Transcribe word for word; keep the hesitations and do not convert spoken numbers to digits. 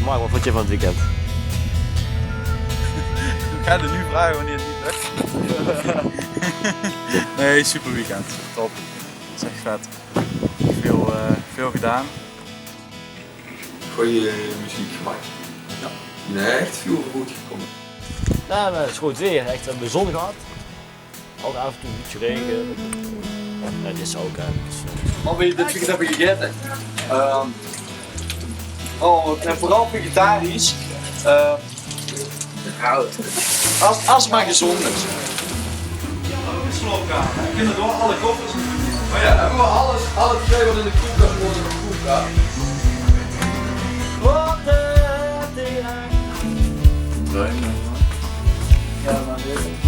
Mark, wat vond je van het weekend? Ik ga er nu vragen wanneer het niet lukt. Nee, super weekend. Top. Is echt vet. Veel, eh, veel gedaan. Goeie muziek gemaakt. Ja. Nee, echt veel goed gekomen. Ja, maar het is goed weer. Echt, we hebben de zon gehad. Ook af en toe een beetje regen. Ja, dit is ook eigenlijk. Wat wil je dit weekend hebben gegeten? Ehm, oh, ik ben vooral vegetarisch. Ehm, als, als het maar gezond is. Slaapkamer. Kunnen door alle koffers. Maar ja, hebben we alles, alle twee wat in de koelkast moet in de koelkast. Wat, eh, tegen. Ja, maar dit is niet.